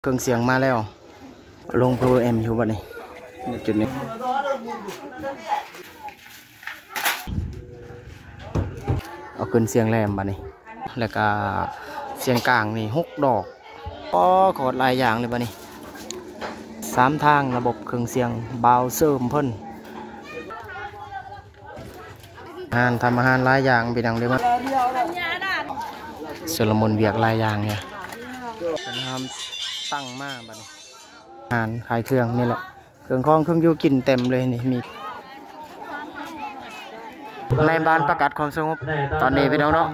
ເຄື່ອງສຽງມາແລ້ວ ລົງ Power Amp ຢູ່ບັດນີ້ ໃນຈຸດນີ້ ເອົາຂຶ້ນສຽງແຫຼມບັດນີ້ ແລ້ວກະສຽງກາງນີ້ຫົກດອກ ອໍ ຄອດຫຼາຍຢ່າງເລີຍບັດນີ້ ສາມທາງລະບົບເຄື່ອງສຽງບ່າວເສີມເພິ່ນ ຮ້ານທຳອາຫານຫຼາຍຢ່າງ ພີ່ນ້ອງເດີ ມາ ຊຸລະມຸນວຽກຫຼາຍຢ່າງເນຍ ເພິ່ນຫ້າມຕັ້ງມາບັດນີ້ ອາຫານຂາຍເຄື່ອງນີ້ແຫຼະ ເຄື່ອງຂອງເຄື່ອງຢູ່ກິນເຕັມເລີຍນີ້ ມີ ໃນບ້ານປະກາດຄວາມສະຫງົບຕອນນີ້ ພີ່ນ້ອງເນາະ.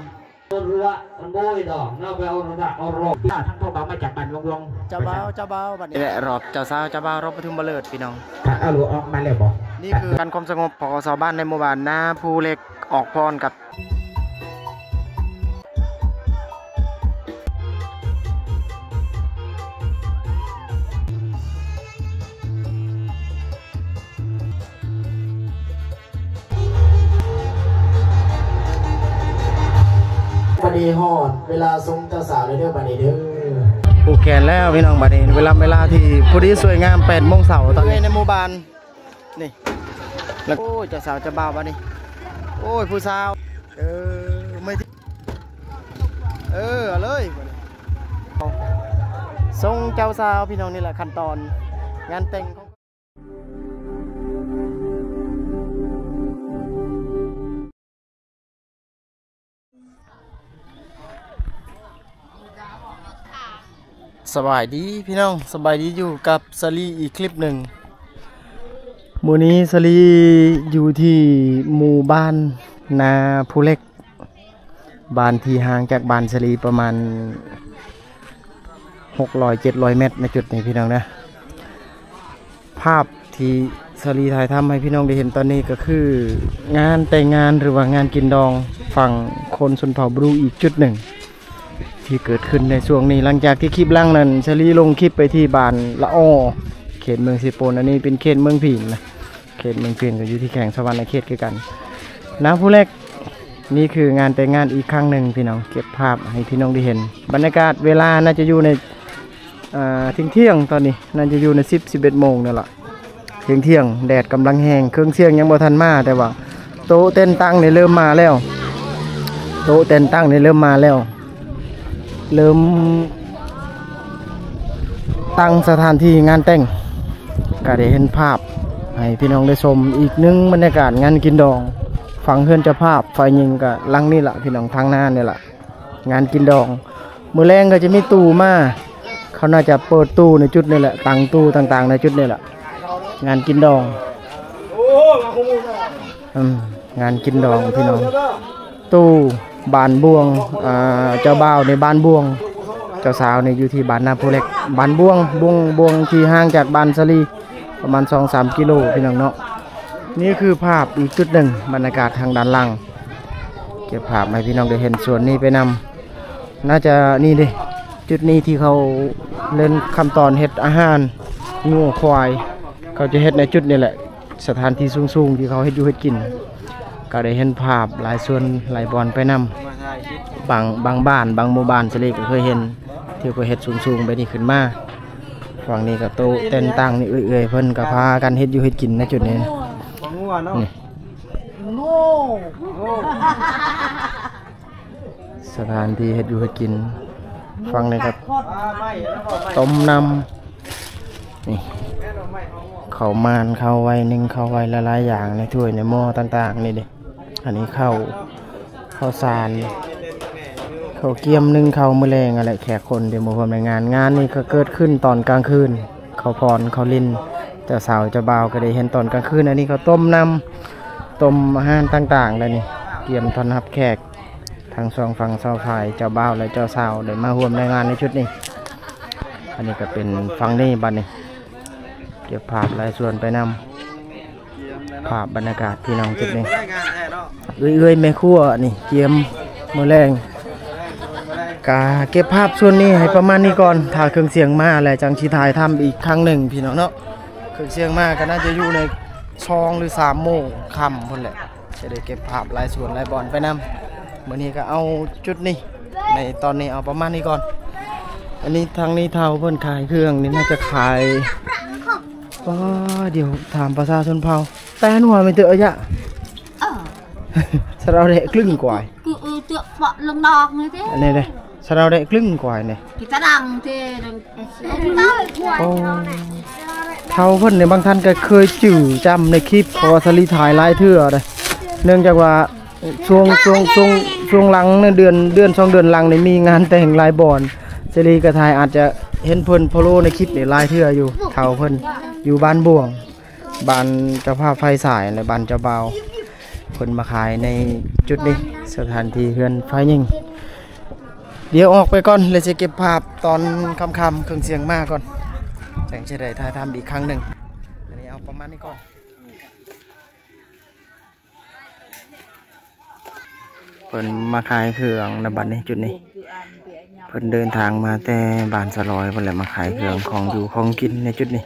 ເຈົ້າບ່າວ ເຈົ້າບ່າວ ບັດນີ້ ແລະ ຮອບເຈົ້າສາວເຈົ້າບ່າວ ຮອບປະທຸມບັນເລີດ ພີ່ນ້ອງ ເອົາລູກອອກມາແລ້ວບໍ່? ນີ້ຄືການຄວາມສະຫງົບ ປກສ ບ້ານ ໃນໝູ່ບ້ານນາພູເຫຼັກ ອອກພອນກັບ ບັດນີ້ຮອດເວລາຊົງເຈົ້າສາວແລ້ວເດີ ບັດນີ້ເດີ ຜູກແຂນແລ້ວພີ່ນ້ອງ ບັດນີ້ເວລາ ເວລາທີ່ພໍດີສວຍງາມ ແປດໂມງເຊົ້າ ຕອນນີ້ໃນໝູ່ບ້ານນີ້ ແລ້ວ ໂອ້ຍ ເຈົ້າສາວເຈົ້າບ່າວບັດນີ້ ໂອ້ຍ ຜູ້ສາວ ເອີ ເມື່ອຍ ເອີ ເອົາເລີຍ ຊົງເຈົ້າສາວ ພີ່ນ້ອງ ນີ້ແຫຼະຂັ້ນຕອນງານແຕ່ງ ສະບາຍດີພີ່ນ້ອງ ສະບາຍດີ ຢູ່ກັບສາລີອີກຄລິບໜຶ່ງ ມື້ນີ້ສາລີຢູ່ທີ່ໝູ່ບ້ານນາພູເຫຼັກ ບ້ານທີ່ຫ່າງຈາກບ້ານສາລີປະມານຫົກຮ້ອຍເຈັດຮ້ອຍແມັດ ໃນຈຸດນີ້ພີ່ນ້ອງນະ. ພາບທີ່ສາລີຖ່າຍທຳໃຫ້ພີ່ນ້ອງໄດ້ເຫັນຕອນນີ້ ກໍຄືງານແຕ່ງງານ ຫຼືວ່າງານກິນດອງຝັ່ງຄົນຊົນເຜົ່າບຣູອີກຈຸດໜຶ່ງ ທີ່ເກີດຂຶ້ນໃນຊ່ວງນີ້ ຫຼັງຈາກທີ່ຄລິບຫຼັງນັ້ນ ສາລີລົງຄລິບໄປທີ່ບ້ານລະອໍ ເຂດເມືອງເຊໂປນ ອັນນີ້ເປັນເຂດເມືອງພີນນະ. ເຂດເມືອງພີນກໍຢູ່ທີ່ແຂວງສະຫວັນນະເຂດຄືກັນ ນາພູເຫຼັກ. ນີ້ຄືງານແຕ່ງງານອີກຄັ້ງໜຶ່ງ ພີ່ນ້ອງ ເກັບພາບໃຫ້ພີ່ນ້ອງໄດ້ເຫັນ ບັນຍາກາດເວລາໜ້າຈະຢູ່ໃນ ອ່າ ທ່ຽງໆ ຕອນນີ້ໜ້າຈະຢູ່ໃນສິບ ສິບເອັດໂມງນີ້ລະ ທ່ຽງໆ ແດດກຳລັງແຮງ ເຄື່ອງສຽງຍັງບໍ່ທັນມາ ແຕ່ວ່າໂຕະເຕັນຕັ່ງນີ້ເລີ່ມມາແລ້ວ ໂຕະເຕັນຕັ່ງນີ້ເລີ່ມມາແລ້ວ ເລີ່ມຕັ້ງສະຖານທີ່ງານແຕ່ງ ກະໄດ້ເຫັນພາບໃຫ້ພີ່ນ້ອງໄດ້ຊົມອີກໜຶ່ງບັນຍາກາດງານກິນດອງ ຝັ່ງເຮືອນເຈົ້າພາບ ຝ່າຍຍິງກະຫຼັງນີ້ລະ ພີ່ນ້ອງ ທາງໜ້ານີ້ລະ ງານກິນດອງ. ມື້ແລງກໍຈະມີຕູ້ມາ ເຂົາໜ້າຈະເປີດຕູ້ໃນຈຸດນີ້ແຫຼະ ຕັ້ງຕູ້ຕ່າງໆ ໃນຈຸດນີ້ແຫຼະ ງານກິນດອງ ອືມ ງານກິນດອງ ພີ່ນ້ອງ. ຕູ້ບ້ານບວງ ອ່າ ເຈົ້າບ່າວໃນບ້ານບວງ ເຈົ້າສາວນີ້ຢູ່ທີ່ບ້ານນາພູເຫຼັກ ບ້ານບວງ ບວງ ບວງທີ່ຫ່າງຈາກບ້ານສາລີປະມານສອງສາມກິໂລ ພີ່ນ້ອງເນາະ. ນີ້ຄືພາບອີກຈຸດໜຶ່ງ ບັນຍາກາດທາງດ້ານຫຼັງ ເກັບພາບໃຫ້ພີ່ນ້ອງໄດ້ເຫັນສ່ວນນີ້ໄປນຳ ໜ້າຈະນີ້ເດ້ ຈຸດນີ້ທີ່ເຂົາເລີ່ມຂັ້ນຕອນເຮັດອາຫານງົວຄວາຍ ເຂົາຈະເຮັດໃນຈຸດນີ້ແຫຼະ ສະຖານທີ່ສູງໆ ທີ່ເຂົາເຮັດຢູ່ເຮັດກິນ ກໍໄດ້ເຫັນພາບຫຼາຍສ່ວນຫຼາຍບ່ອນໄປນຳ ບາງ ບາງບ້ານ ບາງໝູ່ບ້ານ ສາລີກໍເຄີຍເຫັນ ທີ່ເຂົາເຮັດສູງໆ ແບບນີ້ຂຶ້ນມາ. ຝັ່ງນີ້ກໍໂຕະເຕັນຕັ່ງນີ້ ເອື້ອຍໆ ເພິ່ນກໍພາກັນເຮັດຢູ່ເຮັດກິນໃນຈຸດນີ້ ນີ້ ສະຖານທີ່ເຮັດຢູ່ເຮັດກິນ. ຝັ່ງນີ້ກໍຕົ້ມນ້ຳ ນີ້ ເຂົ້າໝານ ເຂົ້າໄວ ໜຶ້ງເຂົ້າໄວ ຫຼາຍໆຢ່າງໃນຖ້ວຍໃນໝໍ້ຕ່າງໆ ນີ້ເດ້. ອັນນີ້ເຂົ້າ ເຂົ້າສານ ເຂົ້າກຽມ ໜຶ້ງເຂົ້າມື້ແລງຫັ້ນແຫຼະ ແຂກຄົນທີ່ມາຮ່ວມໃນງານ. ງານນີ້ກໍເກີດຂຶ້ນຕອນກາງຄືນ ເຂົາຟ້ອນ ເຂົາຫຼິ້ນ ເຈົ້າສາວເຈົ້າບ່າວກໍໄດ້ເຫັນຕອນກາງຄືນ. ອັນນີ້ເຂົາຕົ້ມນ້ຳ ຕົ້ມອາຫານຕ່າງໆ ແລ້ວນີ້ກຽມຕ້ອນຮັບແຂກ ທັງສອງຝັ່ງ ຊາວຝ່າຍເຈົ້າບ່າວ ແລະ ເຈົ້າສາວ ໄດ້ມາຮ່ວມໃນງານໃນຈຸດນີ້. ອັນນີ້ກໍເປັນຝັ່ງນີ້ ບັດນີ້ເກັບພາບຫຼາຍສ່ວນໄປນຳ ພາບບັນຍາກາດພີ່ນ້ອງຈຸດນີ້ ເອື້ອຍໆ ແມ່ຄົວນີ້ກຽມມື້ແລງ. ກະເກັບພາບສ່ວນນີ້ໃຫ້ປະມານນີ້ກ່ອນ ຖ້າເຄື່ອງສຽງມາແລ້ວຈັ່ງຊິຖ່າຍທຳອີກຄັ້ງໜຶ່ງ ພີ່ນ້ອງເນາະ. ເຄື່ອງສຽງມາກໍໜ້າຈະຢູ່ໃນສອງ ຫຼື ສາມໂມງຄ່ຳພຸ້ນແຫຼະ ຈະໄດ້ເກັບພາບຫຼາຍສ່ວນຫຼາຍບ່ອນໄປນຳ. ມື້ນີ້ກໍເອົາຈຸດນີ້ ໃນຕອນນີ້ເອົາປະມານນີ້ກ່ອນ. ອັນນີ້ທາງນີ້ເຖົ້າເພິ່ນຂາຍເຄື່ອງນີ້ ໜ້າຈະຂາຍ ວ້າ ດຽວຖາມປະຊາຊົນເຜົ່າ ແປນຫົວແມ່ນເຕີອະຍະ ເອີ ສະເລົາແດະກຶ້ງກວາຍ ຄືເອເຈາະເປາະເລື່ອງດອກນີ້ຕິ ອັນນີ້ເດ້ ສະເລົາແດະກຶ້ງກວາຍນີ້ ກິນຕະດັງຕິ ໂອ້ ເຖົ້າເພິ່ນນີ້ ບາງທ່ານກໍເຄີຍຈື່ຈຳໃນຄລິບ ເພາະວ່າສາລີຖ່າຍຫຼາຍເທື່ອເດ້ ເນື່ອງຈາກວ່າ ຊ່ວງ ຊ່ວງ ຊ່ວງ ຊ່ວງຫຼັງໃນເດືອນ ເດືອນສອງເດືອນຫຼັງນີ້ມີງານແຕ່ງຫຼາຍບ່ອນ ສາລີກໍຖ່າຍ ອາດຈະເຫັນເພິ່ນໂພໂລໃນຄລິບນີ້ຫຼາຍເທື່ອຢູ່ ເຖົ້າເພິ່ນຢູ່ບ້ານບ່ວງ ບ້ານເຈົ້າພາບຝ່າຍຊາຍ ແລະ ບ້ານເຈົ້າບ່າວ ເພິ່ນມາຂາຍໃນຈຸດນີ້ ສະຖານທີ່ເຮືອນຝ່າຍຍິງ. ດຽວອອກໄປກ່ອນ ແລ້ວຊິເກັບພາບຕອນຄ່ຳໆ ເຄື່ອງສຽງມາກ່ອນ ຈັ່ງຊິໄດ້ຖ່າຍທຳອີກຄັ້ງໜຶ່ງ. ອັນນີ້ເອົາປະມານນີ້ກ່ອນ. ເພິ່ນມາຂາຍເຄື່ອງນະບັດນີ້ ຈຸດນີ້ ເພິ່ນເດີນທາງມາແຕ່ບ້ານສະຫຼອຍພຸ້ນແຫຼະ ມາຂາຍເຄື່ອງຂອງຢູ່ຂອງກິນໃນຈຸດນີ້.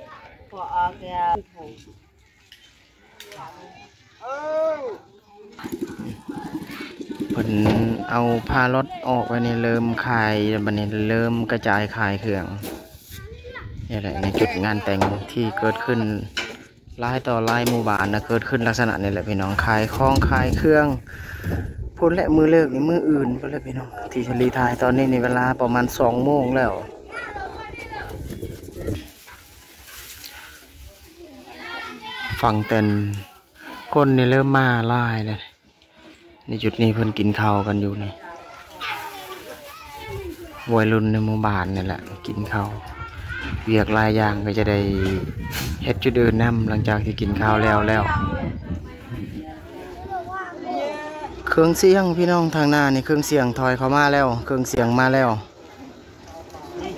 ເພິ່ນເອົາພາລັອດອອກໄວ້ນີ້ ເລີ່ມຂາຍ ແລ້ວບັດນີ້ເລີ່ມກະຈາຍຂາຍເຄື່ອງ. ນີ້ແຫຼະ ໃນຈຸດງານແຕ່ງທີ່ເກີດຂຶ້ນ ຫຼາຍຕໍ່ຫຼາຍໝູ່ບ້ານນະ ເກີດຂຶ້ນລັກສະນະນີ້ແຫຼະພີ່ນ້ອງ ຂາຍຂອງຂາຍເຄື່ອງພຸ້ນແຫຼະ. ມື້ເລີກນີ້ມື້ອື່ນພຸ້ນແຫຼະພີ່ນ້ອງ ທີ່ສາລີຖ່າຍຕອນນີ້ນີ້ ເວລາປະມານສອງໂມງແລ້ວ. ຝັ່ງແຕ່ນຄົນນີ້ເລີ່ມມາຫຼາຍແລ້ວ. ໃນຈຸດນີ້ເພິ່ນກິນເຂົ້າກັນຢູ່ນີ້ ໄວລຸ້ນໃນໝູ່ບ້ານນີ້ແຫຼະກິນເຂົ້າ. ວຽກຫຼາຍຢ່າງກໍຈະໄດ້ເຮັດຈຸດອື່ນນຳ ຫຼັງຈາກທີ່ກິນເຂົ້າແລ້ວແລ້ວ. ເຄື່ອງສຽງພີ່ນ້ອງ ທາງໜ້ານີ້ເຄື່ອງສຽງຖອຍເຂົ້າມາແລ້ວ ເຄື່ອງສຽງມາແລ້ວ.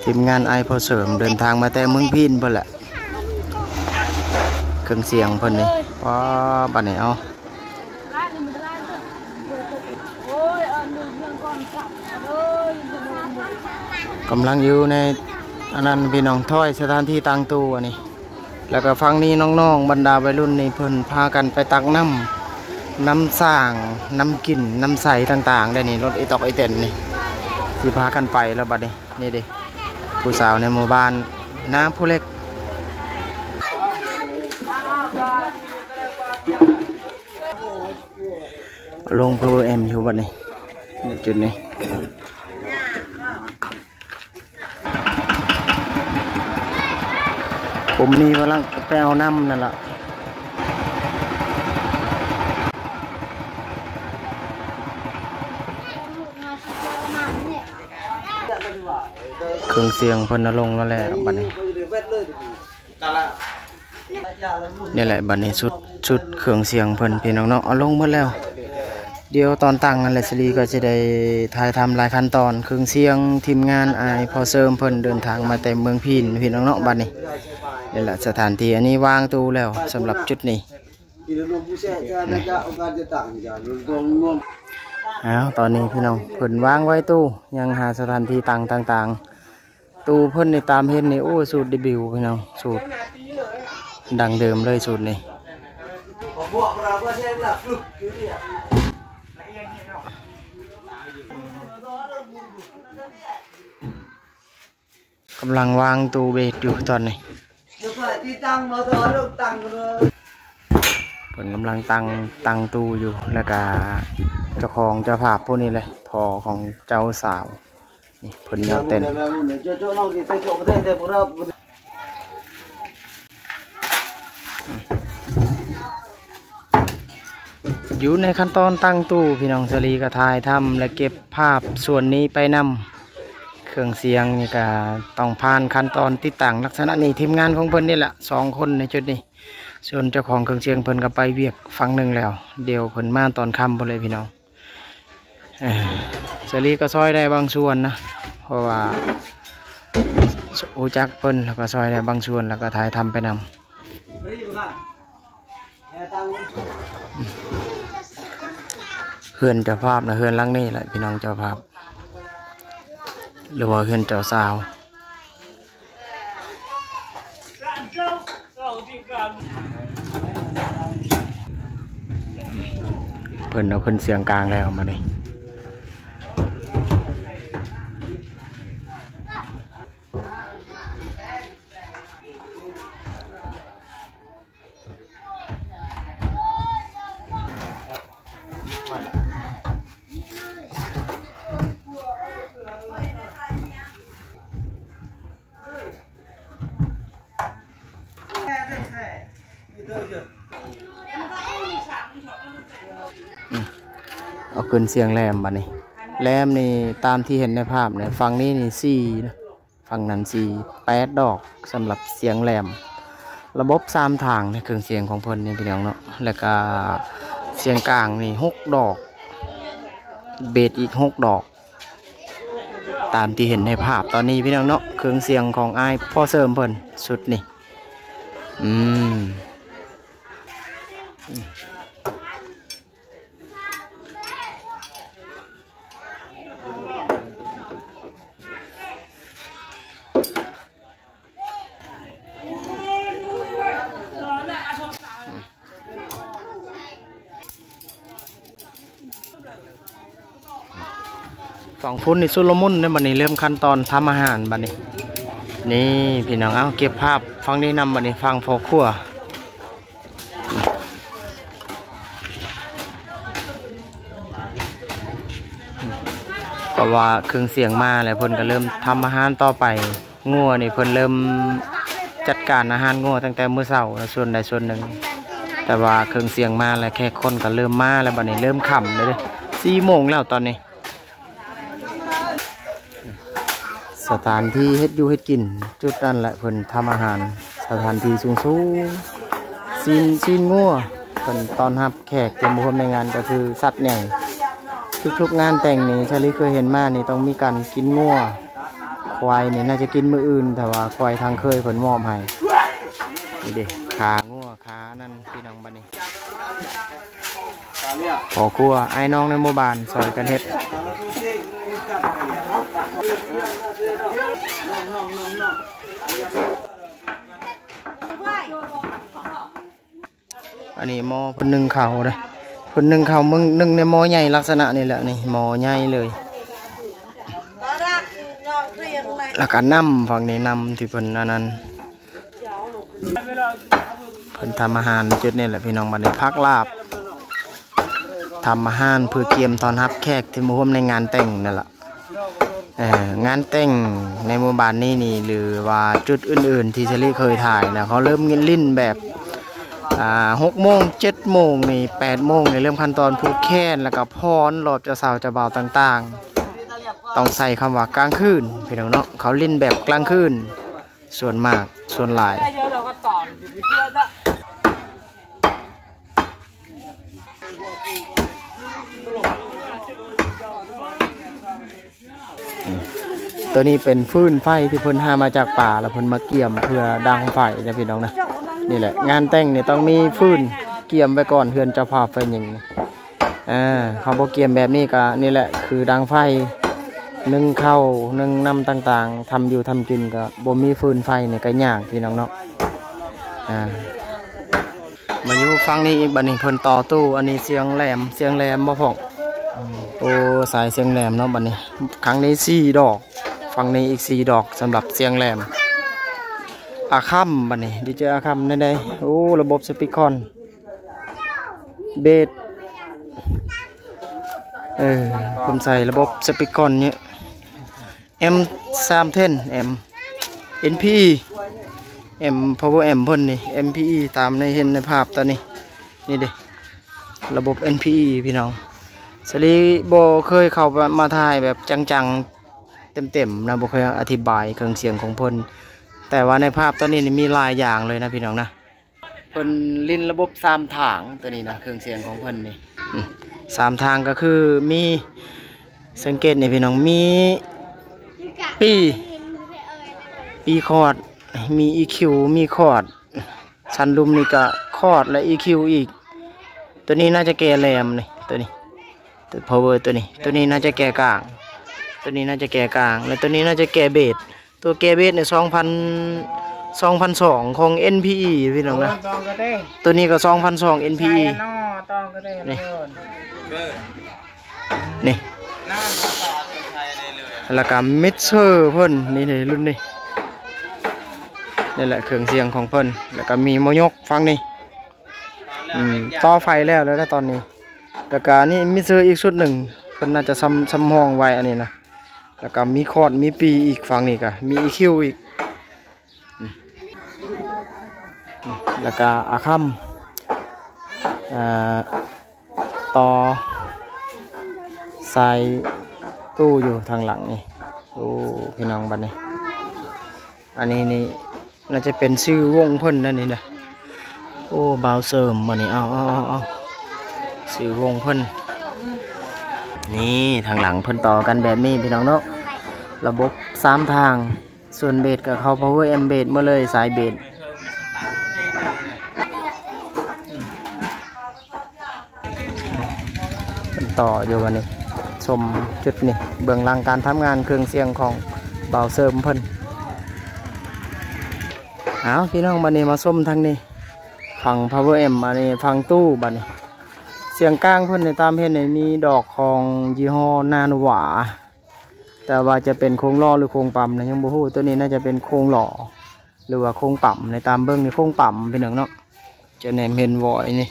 ທີມງານອ້າຍພໍ່ເສີມເດີນທາງມາແຕ່ເມືອງພີນພຸ້ນແຫຼະ ເຄື່ອງສຽງເພິ່ນນີ້. ປ້າ ບັດນີ້ເອົາ ກຳລັງຢູ່ໃນອັນນັ້ນພີ່ນ້ອງ ຖອຍສະຖານທີ່ຕັ້ງຕູ້ອັນນີ້. ແລ້ວກໍຝັ່ງນີ້ນ້ອງໆ ບັນດາໄວລຸ້ນນີ້ເພິ່ນພາກັນໄປຕັກນ້ຳ ນ້ຳສ້າງ ນ້ຳກິນ ນ້ຳໃສຕ່າງໆ ໄດ້ນີ້ ລົດອີຕອກອີແຕນນີ້ ຊິພາກັນໄປແລ້ວບັດນີ້. ນີ້ເດ້ ຜູ້ສາວໃນໝູ່ບ້ານນາພູເຫຼັກ ລົງພູແອມຢູ່ບັດນີ້ ໃນຈຸດນີ້. ຜົມມີກຳລັງໄປເອົານ້ຳນັ້ນລະ. ເຄື່ອງສຽງເພິ່ນເອົາລົງແລ້ວແຫຼະບັດນີ້. ນີ້ແຫຼະ ບັດນີ້ຊຸດ ຊຸດເຄື່ອງສຽງເພິ່ນພີ່ນ້ອງເນາະ ເອົາລົງໝົດແລ້ວ. ດຽວຕອນຕັ້ງຫັ້ນແຫຼະ ສາລີກໍຊິໄດ້ຖ່າຍທຳຫຼາຍຂັ້ນຕອນ ເຄື່ອງສຽງ ທີມງານອ້າຍພໍ່ເສີມເພິ່ນເດີນທາງມາແຕ່ເມືອງພີນພີ່ນ້ອງເນາະ. ບັດນີ້ ນີ້ແຫຼະ ສະຖານທີ່ອັນນີ້ວາງຕູ້ແລ້ວ ສຳລັບຈຸດນີ້. ອ້າວ ຕອນນີ້ພີ່ນ້ອງ ເພິ່ນວາງໄວ້ຕູ້ ຍັງຫາສະຖານທີ່ຕັ້ງຕ່າງໆ. ຕູ້ເພິ່ນນີ້ຕາມເຫັນນີ້ ໂອ້ ສູດເດບິວພີ່ນ້ອງ ສູດດັ້ງເດີມເລີຍສູດນີ້. ກຳລັງວາງຕູ້ເບດຢູ່ຕອນນີ້ ເພິ່ນກຳລັງຕັ້ງ ຕັ້ງຕູ້ຢູ່ ແລ້ວກະເຈົ້າຂອງເຈົ້າພາບຜູ້ນີ້ແຫຼະ ພໍ່ຂອງເຈົ້າສາວ. ນີ້ເພິ່ນຍອດເຕັ້ນ ຢູ່ໃນຂັ້ນຕອນຕັ້ງຕູ້ພີ່ນ້ອງ. ສາລີກໍຖ່າຍທຳ ແລະ ເກັບພາບສ່ວນນີ້ໄປນຳ. ເຄື່ອງສຽງນີ້ກໍຕ້ອງຜ່ານຂັ້ນຕອນຕິດຕັ້ງລັກສະນະນີ້ ທີມງານຂອງເພິ່ນນີ້ແຫຼະ ສອງຄົນໃນຈຸດນີ້. ສ່ວນເຈົ້າຂອງເຄື່ອງສຽງເພິ່ນກໍໄປວຽກຝັ່ງໜຶ່ງແລ້ວ ດຽວເພິ່ນມາຕອນຄ່ຳພຸ້ນແຫຼະພີ່ນ້ອງ. ເອີ ສາລີກໍຊ່ອຍໄດ້ບາງສ່ວນນະ ເພາະວ່າຮູ້ຈັກເພິ່ນ ແລ້ວກໍຊ່ອຍໄດ້ບາງສ່ວນ ແລ້ວກໍຖ່າຍທຳໄປນຳ. ເຮືອນເຈົ້າພາບນະ ເຮືອນຫຼັງນີ້ແຫຼະ ພີ່ນ້ອງເຈົ້າພາບ ຫຼືວ່າເຮືອນເຈົ້າສາວ. ເພິ່ນເອົາຂຶ້ນສຽງກາງແລ້ວມານີ້. ເປັນສຽງແຫຼມບັດນີ້ ແຫຼມນີ້ຕາມທີ່ເຫັນໃນພາບນີ້ ຝັ່ງນີ້ນີ້ສີ່ນະ ຝັ່ງນັ້ນສີ່ ແປດດອກ ສຳລັບສຽງແຫຼມ. ລະບົບສາມທາງໃນເຄື່ອງສຽງຂອງເພິ່ນນີ້ພີ່ນ້ອງເນາະ ແລ້ວກະສຽງກາງນີ້ຫົກດອກ ເບສອີກຫົກດອກ ຕາມທີ່ເຫັນໃນພາບຕອນນີ້ພີ່ນ້ອງເນາະ. ເຄື່ອງສຽງຂອງອ້າຍພໍ່ເສີມເພິ່ນຊຸດນີ້ ອືມ. ສອງຄົນນີ້ຊຸນລະມຸນເດ້ບັດນີ້ ເລີ່ມຂັ້ນຕອນທຳອາຫານບັດນີ້. ນີ້ພີ່ນ້ອງ ເອົາເກັບພາບຝັ່ງນີ້ນຳບັດນີ້ ຝັ່ງພໍ່ຄົວ ເພາະວ່າເຄື່ອງສຽງມາແລ້ວ ເພິ່ນກໍເລີ່ມທຳອາຫານຕໍ່ໄປ. ງົວນີ້ເພິ່ນເລີ່ມຈັດການອາຫານງົວຕັ້ງແຕ່ມື້ເຊົ້າ ສ່ວນໃດສ່ວນໜຶ່ງ ແຕ່ວ່າເຄື່ອງສຽງມາແລ້ວ ແຂກຄົນກໍເລີ່ມມາແລ້ວ ບັດນີ້ເລີ່ມຄ່ຳແລ້ວເດ້ ສີ່ໂມງແລ້ວຕອນນີ້. ສະຖານທີ່ເຮັດຢູ່ເຮັດກິນ ຈຸດນັ້ນແຫຼະເພິ່ນທຳອາຫານ. ສະຖານທີ່ສູງໆ ຊີ້ນ ຊີ້ນງົວ ເພິ່ນຕ້ອນຮັບແຂກທີ່ມາຮ່ວມໃນງານ ກໍຄືສັດໃຫຍ່ ທຸກໆງານແຕ່ງນີ້ ຊາລີເຄີຍເຫັນມານີ້ ຕ້ອງມີການກິນງົວ. ຄວາຍນີ້ໜ້າຈະກິນມື້ອື່ນ ແຕ່ວ່າຄວາຍທາງເຄີຍເພິ່ນມອບໃຫ້. ນີ້ເດ້ ຂາງົວ ຂານັ້ນ ພີ່ນ້ອງ ບັດນີ້ ພໍ່ຄົວ ອ້າຍນ້ອງໃນໝູ່ບ້ານຊ່ອຍກັນເຮັດ. ອັນນີ້ໝໍ້ເພິ່ນໜຶ້ງເຂົ້າເດ້ ເພິ່ນໜຶ້ງເຂົ້າ ໜຶ້ງໃນໝໍ້ໃຫຍ່ລັກສະນະນີ້ແຫຼະ ນີ້ໝໍ້ໃຫຍ່ເລີຍ. ແລ້ວກໍນ້ຳ ຝັ່ງນີ້ນ້ຳທີ່ເພິ່ນອັນນັ້ນ ເພິ່ນທຳອາຫານຈຸດນີ້ແຫຼະພີ່ນ້ອງ. ບັດນີ້ພັກລາບ ທຳອາຫານເພື່ອກຽມຕ້ອນຮັບແຂກທີ່ມາຮ່ວມໃນງານແຕ່ງນັ້ນລະ. ເອີ ງານແຕ່ງໃນໝູ່ບ້ານນີ້ນີ້ ຫຼືວ່າຈຸດອື່ນໆທີ່ຊາລີເຄີຍຖ່າຍນະ ເຂົາເລີ່ມຫຼິ້ນແບບ ອ່າ ຫົກໂມງ ເຈັດໂມງນີ້ ແປດໂມງນີ້ ເລີ່ມຂັ້ນຕອນຜູກແຂນ ແລ້ວກໍຟ້ອນລອບເຈົ້າສາວເຈົ້າບ່າວຕ່າງໆ ຕ້ອງໃຊ້ຄຳວ່າກາງຄືນ ພີ່ນ້ອງເນາະ. ເຂົາຫຼິ້ນແບບກາງຄືນ ສ່ວນມາກ ສ່ວນຫຼາຍ. ໂຕນີ້ເປັນຟືນໄຟທີ່ເພິ່ນຫາມາຈາກປ່າ ແລ້ວເພິ່ນມາກຽມເພື່ອດັງໄຟນະ ພີ່ນ້ອງນະ. ນີ້ແຫຼະ ງານແຕ່ງນີ້ຕ້ອງມີຟືນກຽມໄວ້ກ່ອນ ເຮືອນເຈົ້າພາບໄຟຍິງ. ເອີ ເຂົາບໍ່ກຽມແບບນີ້ກະນີ້ແຫຼະ ຄືດັງໄຟ ໜຶ້ງເຂົ້າ ໜຶ້ງນ້ຳຕ່າງໆ ທຳຢູ່ທຳກິນ ກະບໍ່ມີຟືນໄຟນີ້ກະຍາກ ພີ່ນ້ອງເນາະ. ອ່າ ມາຢູ່ຝັ່ງນີ້ອີກ ບັດນີ້ເພິ່ນຕໍ່ຕູ້. ອັນນີ້ສຽງແຫຼມ ສຽງແຫຼມບໍ່ພອງ? ໂອ້ ສາຍສຽງແຫຼມເນາະ. ບັດນີ້ຄັ້ງນີ້ສີ່ດອກ ຝັ່ງນີ້ອີກສີ່ດອກ ສຳລັບສຽງແຫຼມ. ອາຄຳ ບັດນີ້ດີເຈອາຄຳແນວໃດ? ໂອ້ ລະບົບສະປີກຄອນ ເບສ ເອີ ເພິ່ນໃສ່ລະບົບສະປີກຄອນນີ້ ເອັມສາມເທັນ ເອັມ ເອັນພີອີ ເອັມ ພາວເວີແອັມ ເພິ່ນນີ້ ເອັມພີອີ ຕາມໃນເຫັນໃນພາບຕອນນີ້. ນີ້ເດ້ ລະບົບເອັນພີອີ ພີ່ນ້ອງ. ສາລີບໍ່ເຄີຍເຂົ້າມາ ມາຖ່າຍແບບຈັງໆ ເຕັມໆນະ ບໍ່ເຄີຍອະທິບາຍເຄື່ອງສຽງຂອງເພິ່ນ ແຕ່ວ່າໃນພາບຕອນນີ້ນີ້ມີຫຼາຍຢ່າງເລີຍນະ ພີ່ນ້ອງນະ. ເພິ່ນຫຼິ້ນລະບົບສາມທາງ ໂຕນີ້ນະ ເຄື່ອງສຽງຂອງເພິ່ນນີ້ ອືມ ສາມທາງກໍຄືມີ ສັງເກດນີ້ພີ່ນ້ອງ ມີປີ ປີຄອດ ມີອີຄິວ ມີຄອດ ຊັ້ນລຸ່ມນີ້ກໍຄອດ ແລະ ອີຄິວອີກ. ໂຕນີ້ໜ້າຈະແກ່ແຫຼມນີ້ ໂຕນີ້ ພາວເວີ ໂຕນີ້ ໂຕນີ້ໜ້າຈະແກ່ກາງ ໂຕນີ້ໜ້າຈະແກ່ກາງ ແລະ ໂຕນີ້ໜ້າຈະແກ່ເບສ. ຕົວແກ່ເບສນີ້ ສອງພັນ ສອງພັນສອງ ຂອງເອັນພີອີ ພີ່ນ້ອງນະ. ໂອ້ ໂຕນີ້ກໍ ສອງພັນສອງ ເອັນພີອີ ໃສ່ເນາະ ຕ້ອງກໍໄດ້ ນີ້ ນີ້ ແລ້ວກໍມິກເຊີເພິ່ນ ນີ້ເດ້ ລຸ້ນນີ້ ນີ້ແຫຼະເຄື່ອງສຽງຂອງເພິ່ນ. ແລ້ວກໍມີໝໍຍົກຝັ່ງນີ້ ອືມ ຕໍ່ໄຟແລ້ວ ແລ້ວຕອນນີ້. ແລ້ວກະນີ້ມີເຊີອີກຊຸດໜຶ່ງ ເພິ່ນໜ້າຈະສຳ ສຳຮອງໄວ້ອັນນີ້ນະ. ແລ້ວກະມີຄອດ ມີປີອີກ ຝັ່ງນີ້ກະມີອີຄິວອີກ. ອືມ ອືມ ແລ້ວກະອາຄຳ ເອີ ຕໍ່ ສາຍຕູ້ຢູ່ທາງຫຼັງນີ້. ໂອ້ ພີ່ນ້ອງ ບັດນີ້ ອັນນີ້ນີ້ ໜ້າຈະເປັນຊື່ວົງເພິ່ນນັ້ນນີ້ນະ. ໂອ້ ບ່າວເສີມບັດນີ້ ເອົາ ເອົາ ເອົາ ເອົາ ຊື່ວົງເພິ່ນ. ນີ້ທາງຫຼັງເພິ່ນຕໍ່ກັນແບບນີ້ ພີ່ນ້ອງເນາະ ລະບົບສາມທາງ. ສ່ວນເບດກໍເຂົ້າພາວເວີແອັມເບດໝົດເລີຍ ສາຍເບດ. ເພິ່ນຕໍ່ຢູ່ບັດນີ້ ຊົມຈຸດນີ້ ເບື້ອງຫຼັງການທຳງານເຄື່ອງສຽງຂອງບ່າວເສີມເພິ່ນ. ເອົາ ພີ່ນ້ອງ ບັດນີ້ມາຊົມທາງນີ້ ຝັ່ງພາວເວີແອັມ ອັນນີ້ຝັ່ງຕູ້ບັດນີ້. ສຽງກາງເພິ່ນນີ້ ຕາມເຫັນນີ້ມີດອກຂອງຍີ່ຫໍ້ນາໂນວາ ແຕ່ວ່າຈະເປັນໂຄງຫຼໍ່ ຫຼື ໂຄງປ້ຳນະ ຍັງບໍ່ຮູ້. ໂຕນີ້ໜ້າຈະເປັນໂຄງຫຼໍ່ ຫຼືວ່າໂຄງປ້ຳໃນ ຕາມເບິ່ງໃນໂຄງປ້ຳ ພີ່ນ້ອງເນາະ. ຈະແນມເຫັນວອຍນີ້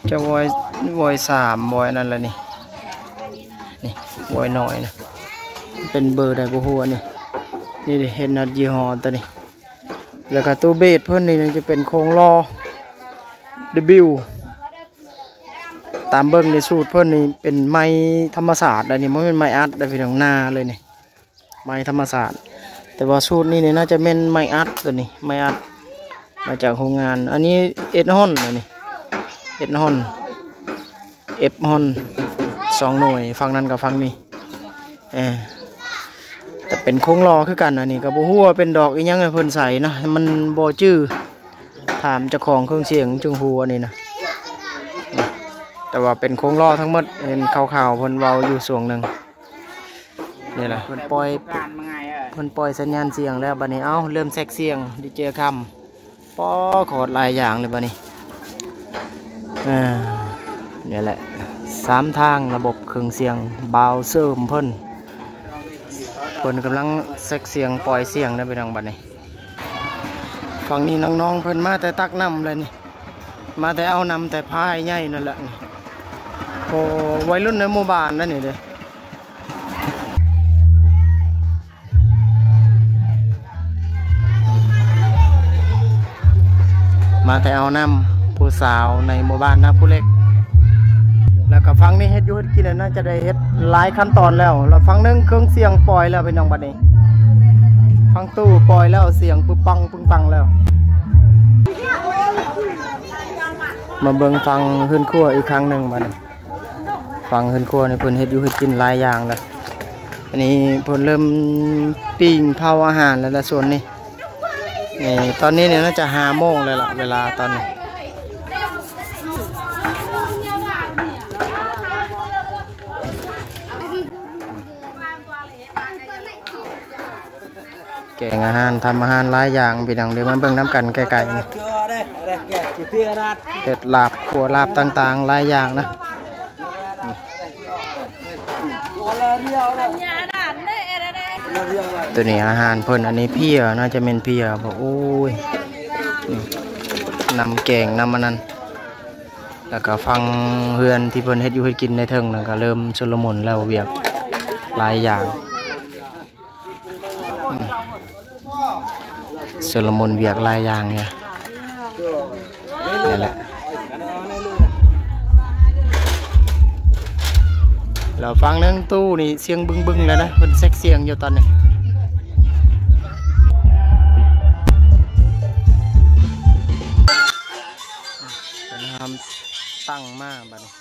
ຈະວອຍ ວອຍສາມ ວອຍອັນນັ້ນລະນີ້ ນີ້ວອຍນ້ອຍນະ ເປັນເບີໃດບໍ່ຮູ້ອັນນີ້. ນີ້ເຫັນນັດຍີ່ຫໍ້ໂຕນີ້ ແລ້ວກໍຕູ້ເບດເພິ່ນນີ້ຈະເປັນໂຄງຫຼໍ່ W ຕາມເບິ່ງໃນສູດເພິ່ນນີ້ເປັນໄມ້ທຳມະຊາດ ອັນນີ້ບໍ່ແມ່ນໄມ້ອັດເດ້ ພີ່ນ້ອງ ໜ້າເລີຍນີ້ ໄມ້ທຳມະຊາດ. ແຕ່ວ່າສູດນີ້ນີ້ໜ້າຈະແມ່ນໄມ້ອັດ ໂຕນີ້ໄມ້ອັດມາຈາກໂຮງງານ. ອັນນີ້ເອັດຮອນ ອັນນີ້ເອັດຮອນ ເອັຟຮອນ ສອງໜ່ວຍ ຝັ່ງນັ້ນກັບຝັ່ງນີ້. ເອີ ແຕ່ເປັນໂຄງຫຼໍ່ຄືກັນ. ອັນນີ້ກໍບໍ່ຮູ້ວ່າເປັນດອກອີ່ຫຍັງໃຫ້ເພິ່ນໃສ່ເນາະ ມັນບໍ່ຈື່. ຖາມເຈົ້າຂອງເຄື່ອງສຽງຈຶ່ງຮູ້ອັນນີ້ນະ. ແຕ່ວ່າເປັນໂຄງຫຼໍ່ທັງໝົດ ເຫັນຂ່າວໆເພິ່ນເວົ້າຢູ່ຊ່ວງໜຶ່ງ. ນີ້ລະ ເພິ່ນປ່ອຍ ເພິ່ນປ່ອຍສັນຍານສຽງແລ້ວ ບັດນີ້ ເອົ້າ ເລີ່ມແຊັກສຽງ ດີເຈຄຳ. ປາ ໂຄດຫຼາຍຢ່າງເລີຍບັດນີ້. ເອີ ນີ້ແຫຼະ ສາມທາງລະບົບເຄື່ອງສຽງ ບ່າວເສີມເພິ່ນ ເພິ່ນກຳລັງແຊັກສຽງ ປ່ອຍສຽງເດີ ພີ່ນ້ອງ ບັດນີ້. ຝັ່ງນີ້ນ້ອງໆເພິ່ນມາແຕ່ຕັກນ້ຳແລ້ວນີ້ ມາແຕ່ເອົານ້ຳແຕ່ພາຍໃຫຍ່ນັ້ນແຫຼະນີ້. ໂອ້ ໄວລຸ້ນໃນໝູ່ບ້ານນັ້ນນີ້ເດ້ ມາແຕ່ເອົານ້ຳຜູ້ສາວໃນໝູ່ບ້ານນາພູເຫຼັກ. ແລ້ວກໍຝັ່ງນີ້ເຮັດຢູ່ເຮັດກິນ ໜ້າຈະໄດ້ເຮັດຫຼາຍຂັ້ນຕອນແລ້ວ. ແລ້ວຝັ່ງໜຶ່ງເຄື່ອງສຽງປ່ອຍແລ້ວ ພີ່ນ້ອງ ບັດນີ້ ຝັ່ງຕູ້ປ່ອຍແລ້ວ ສຽງປຶບປັງປຶງປັງແລ້ວ. ມາເບິ່ງຝັ່ງເຮືອນຄົວອີກຄັ້ງໜຶ່ງບັດນີ້. ຝັ່ງເຮືອນຄົວນີ້ເພິ່ນເຮັດຢູ່ເຮັດກິນຫຼາຍຢ່າງແລ້ວ. ອັນນີ້ເພິ່ນເລີ່ມປີ້ງເຜົາອາຫານແລ້ວລະ ສ່ວນນີ້. ນີ້ ຕອນນີ້ນີ້ໜ້າຈະຫ້າໂມງແລ້ວລະ ເວລາຕອນນີ້. ແກງອາຫານ ທຳອາຫານຫຼາຍຢ່າງ ພີ່ນ້ອງ ດຽວມາເບິ່ງນຳກັນໃກ້ໆນີ້. ເຮັດລາບ ຂົ້ວລາບຕ່າງໆຫຼາຍຢ່າງນະ. ໂຕນີ້ອາຫານເພິ່ນ ອັນນີ້ເພຍ ໜ້າຈະແມ່ນເພຍ ເພາະ ໂອ້ຍ ນີ້ ນ້ຳແກງ ນ້ຳອັນນັ້ນ. ແລ້ວກໍຝັ່ງເຮືອນທີ່ເພິ່ນເຮັດຢູ່ເຮັດກິນໃນເທິງນັ້ນກໍເລີ່ມຊຸນລະມຸນແລ້ວ ວຽກຫຼາຍຢ່າງ. ອືມ ຊຸນລະມຸນວຽກຫຼາຍຢ່າງຢູ່ ນັ້ນແຫຼະ. ແລ້ວຝັ່ງໜຶ່ງຕູ້ນີ້ສຽງບຶ້ງໆແລ້ວນະ ເພິ່ນແຊັກສຽງຢູ່ຕອນນີ້. ເພິ່ນຫ້າມຕັ້ງມາບັດນີ້.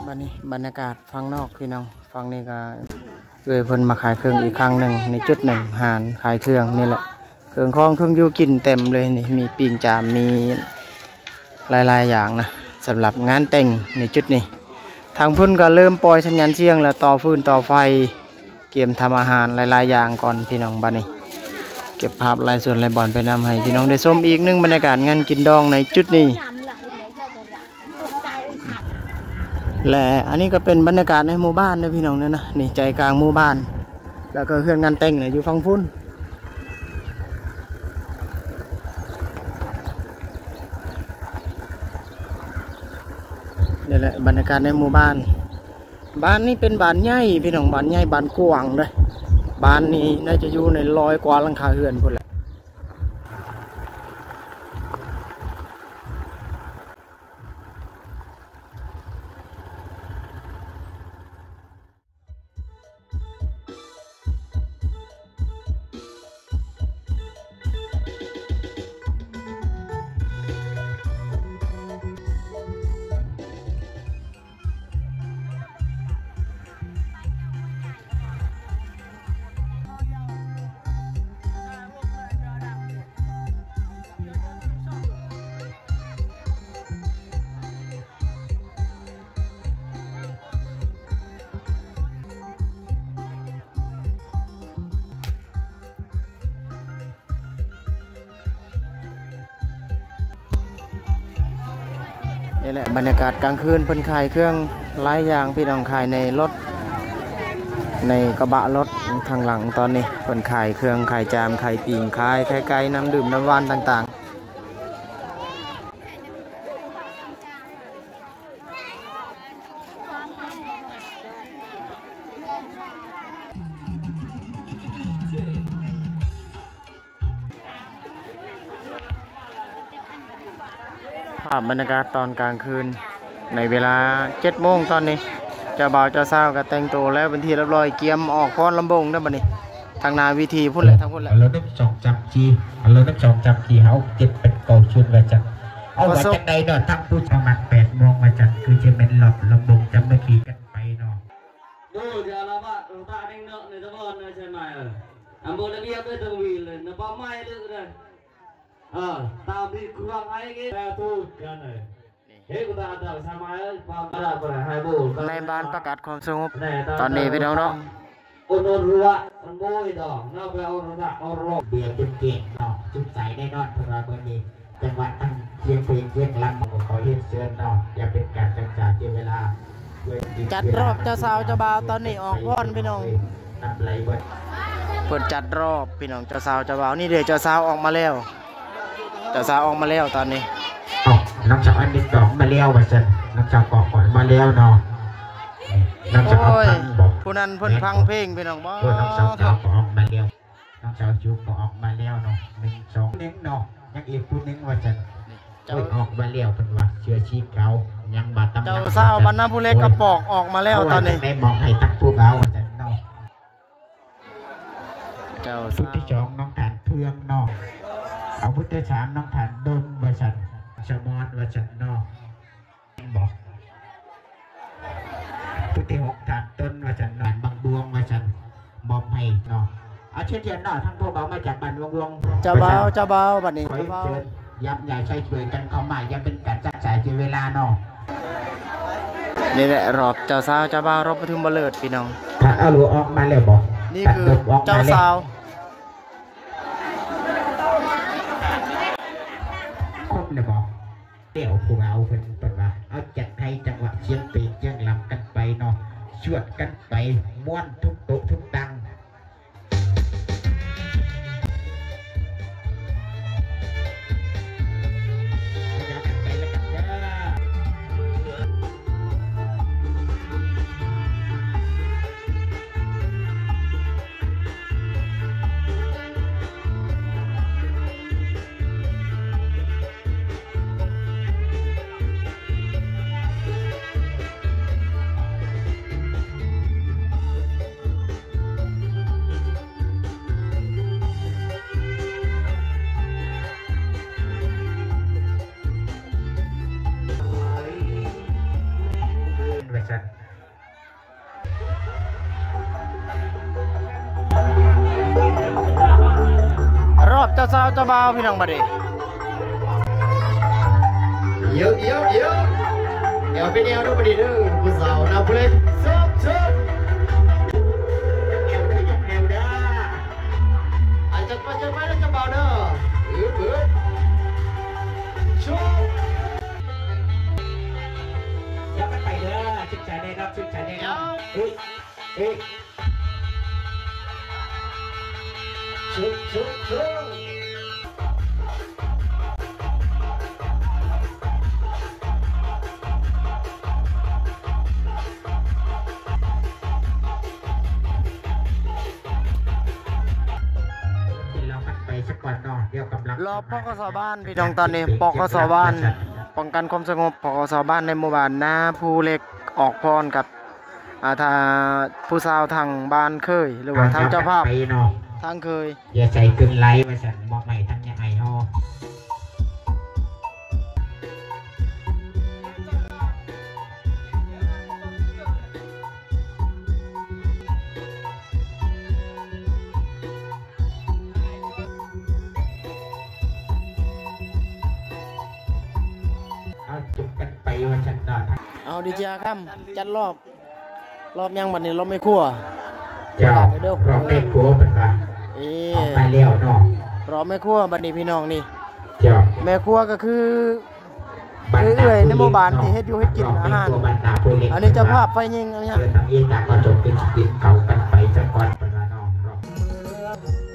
ບັດນີ້ບັນຍາກາດຝັ່ງນອກ ພີ່ນ້ອງ. ຝັ່ງນີ້ກໍເອື້ອຍເພິ່ນມາຂາຍເຄື່ອງອີກຄັ້ງໜຶ່ງ ໃນຈຸດໜຶ່ງ ຮ້ານຂາຍເຄື່ອງນີ້ແຫຼະ. ເຄື່ອງຂອງເຄື່ອງຢູ່ກິນເຕັມເລີຍນີ້ ມີປີ້ງຈາມ ມີຫຼາຍໆຢ່າງນະ ສຳລັບງານແຕ່ງໃນຈຸດນີ້. ທາງພຸ້ນກໍເລີ່ມປ່ອຍສັນຍານສຽງ ແລະ ຕໍ່ຟືນຕໍ່ໄຟ ກຽມທຳອາຫານຫຼາຍໆຢ່າງກ່ອນ ພີ່ນ້ອງ. ບັດນີ້ເກັບພາບຫຼາຍສ່ວນຫຼາຍບ່ອນໄປນຳ ໃຫ້ພີ່ນ້ອງໄດ້ຊົມອີກໜຶ່ງບັນຍາກາດງານກິນດອງໃນຈຸດນີ້. ແລະ ອັນນີ້ກໍເປັນບັນຍາກາດໃນໝູ່ບ້ານເດີພີ່ນ້ອງເດີນະ ນີ້ໃຈກາງໝູ່ບ້ານ ແລ້ວກໍເຮືອນງານແຕ່ງນະຢູ່ຝັ່ງພຸ້ນ. ນີ້ແຫຼະບັນຍາກາດໃນໝູ່ບ້ານ. ບ້ານນີ້ເປັນບ້ານໃຫຍ່ພີ່ນ້ອງ ບ້ານໃຫຍ່ ບ້ານກວ້າງເດ້. ບ້ານນີ້ໜ້າຈະຢູ່ໃນຮ້ອຍກວ່າຫຼັງຄາເຮືອນພຸ້ນແຫຼະ. ນີ້ແຫຼະບັນຍາກາດກາງຄືນ ເພິ່ນຂາຍເຄື່ອງຫຼາຍຢ່າງພີ່ນ້ອງ ຂາຍໃນລົດ ໃນກະບະລົດທາງຫຼັງ. ຕອນນີ້ເພິ່ນຂາຍເຄື່ອງ ຂາຍຈາມ ຂາຍປີ້ງ ຂາຍໄຂ່ໄກ່ ນ້ຳດື່ມ ນ້ຳຫວານຕ່າງໆ. ພາບບັນຍາກາດຕອນກາງຄືນ ໃນເວລາເຈັດໂມງຕອນນີ້ ເຈົ້າບ່າວເຈົ້າສາວກໍແຕ່ງໂຕແລ້ວເປັນທີ່ຮຽບຮ້ອຍ ກຽມອອກຟ້ອນລຳວົງແລ້ວບັດນີ້. ທາງໜ້າເວທີພຸ້ນແຫຼະ ທາງພຸ້ນແຫຼະ. ເອົາລະໜຶ່ງສອງສາມສີ່ ເອົາລະໜຶ່ງສອງສາມສີ່ ເຮົາເຈັດແປດເກົ້າ ສູນວ່າຊັ້ນ. ເອົາ ວ່າ ວ່າ ສົກ ຈັ່ງໃດເນາະ ທາງຜູ້ສະໝັກແປດໂມງວ່າຊັ້ນ ຄືຊິແມ່ນລອບລຳວົງສາມັກຄີກັນໄປເນາະ. ໂດຍ ຈະລະບາດ ຕາແດງເນາະ ໃນຕະບອນນະ ໃຊ່ໄໝ ເອີ ອຳເພີລະບຽບເດີ ເທິງວີເລີຍນະ ປ້າໄມ້ເດີ ເອີ ຕາບີຄວາງໄອເກ ແຕ່ທູດກັນເລີຍ. ໃນບ້ານປະກາດຄວາມສະຫງົບຕອນນີ້ພີ່ນ້ອງເນາະ. ຈັດຮອບເຈົ້າສາວເຈົ້າບ່າວຕອນນີ້ອອກພ້ອນພີ່ນ້ອງ. ເພິ່ນຈັດຮອບພີ່ນ້ອງ ເຈົ້າສາວເຈົ້າບ່າວ. ນີ້ເດ້ ເຈົ້າສາວອອກມາແລ້ວ. ເຈົ້າສາວອອກມາແລ້ວຕອນນີ້. ເອົ້າ ນ້ອງສາວອັນນີ້ກໍອອກມາແລ້ວວ່າຊັ້ນ. ນ້ອງສາວກໍອອກມາແລ້ວເນາະ. ນ້ອງສາວ ໂອ້ຍ ຟັງບໍ່? ຜູ້ນັ້ນເພິ່ນຟັງເພງພີ່ນ້ອງບໍ່? ເອີ ນ້ອງສາວກໍອອກມາແລ້ວ. ນ້ອງສາວຈຸກໍອອກມາແລ້ວເນາະ. ໜຶ່ງ ສອງ ໜຶ່ງເນາະ. ຍັງອີກຜູ້ໜຶ່ງວ່າຊັ້ນ. ໂອ້ຍ ອອກມາແລ້ວເພິ່ນວ່າ ເສື້ອສີຂາວ ຍັງວ່າຕຳ ເຈົ້າສາວບັນນາຜູ້ເລັກກະປອກອອກມາແລ້ວຕອນນີ້. ໄດ້ມອບໃຫ້ທັງຜູ້ບ່າວວ່າຊັ້ນເນາະ. ເຈົ້າ ຜູ້ທີສອງ ນ້ອງທ່ານເພື່ອງເນາະ. ອາ ຜູ້ທີສາມ ນ້ອງທ່ານດົນວ່າຊັ້ນ ສະໝອນວ່າຊັ້ນເນາະ. ບໍ່ ຜູ້ທີຫົກ ທ່ານຕົ້ນວ່າຊັ້ນເນາະ. ບັງບວງວ່າຊັ້ນ ມອບໃຫ້ເນາະ. ເອົາ ເຊີນເນາະ ທັງພວກເຮົາມາຈາກບ້ານວັງວງ. ເຈົ້າບ່າວ ເຈົ້າບ່າວ ບັດນີ້ເຈົ້າບ່າວ ຢາມຢາຍໃຊ້ຊ່ວຍກັນເຂົ້າມາ ຢ່າເປັນການຊັກສາຍເສຍເວລາເນາະ. ນີ້ແຫຼະ ຮອບເຈົ້າສາວເຈົ້າບ່າວ ຮອບປະຖົມມະເລີກພີ່ນ້ອງ. ທ່ານອາລູອອກມາແລ້ວບໍ່? ນີ້ຄືເຈົ້າສາວ ຄົບແລ້ວບໍ່? ແລ້ວຜູ້ບ່າວເພິ່ນ ເພິ່ນວ່າ ເອົາ ຈັດໃຫ້ຈັງຫວະສຽງເປງສຽງລຳກັນໄປເນາະ ຊວດກັນໄປ ມ່ວນທຸກໂຕະທຸກຕັ່ງ. ວ່າຊັ້ນ ຮອບເຈົ້າສາວເຈົ້າບ່າວພີ່ນ້ອງບັດນີ້. ດຽວ ດຽວ ດຽວ ແອວເປັນແອວເດີບັດນີ້ເດີ ຜູ້ສາວນຳຜູ້ເລັກ ເຊີບ ເຊີບ ແອວເດີ ແອວເດີ. ອາ ຈັດໄປ ຈັດໄປເດີເຈົ້າບ່າວເດີ. ອືບ ອືບ ໂຊ. ໄປເດີ ຊື່ນໃຈແນ່ນອນ ຊື່ນໃຈແນ່ນອນ. ເອີ ເອີ ຊຸກ ຊຸກ ຊຸກ. ລອບ ປກສ ບ້ານ ພີ່ນ້ອງ ຕອນນີ້ ປກສ ບ້ານ ປ້ອງກັນຄວາມສະຫງົບ ປກສ ບ້ານ ໃນໝູ່ບ້ານນາພູເຫຼັກ ອອກພອນກັບ ອ່າ ຖ້າຜູ້ສາວທາງບ້ານເຂີຍ ຫຼືວ່າທາງເຈົ້າພາບ ທາງເຂີຍ ຢ່າໃສ່ເກີນຫຼາຍວ່າຊັ້ນ ມອບໃຫ້ທາງຍາອ້າຍເຮົາ. ເອົາ ຈຸກກັນໄປວ່າຊັ້ນເນາະ. ເອົາ ດີເຈ ຄຳ ຈັດລອບ ລອບຫຍັງບັດນີ້? ລອບແມ່ຄົວ. ເຈົ້າ ລອບແມ່ຄົວເພິ່ນວ່າ ເອີ ອອກມາແລ້ວເນາະ ລອບແມ່ຄົວບັດນີ້ ພີ່ນ້ອງນີ້. ເຈົ້າ ແມ່ຄົວກໍຄື ເອື້ອຍໃນໝູ່ບ້ານທີ່ເຮັດຢູ່ເຮັດກິນອາຫານ. ອັນນີ້ເຈົ້າພາບໄຟຍິງ ອັນນີ້ ເອີ ທາງອີສານກໍຈົບ ເອົາກັນໄປຊະກ່ອນ ເພິ່ນວ່າເນາະ.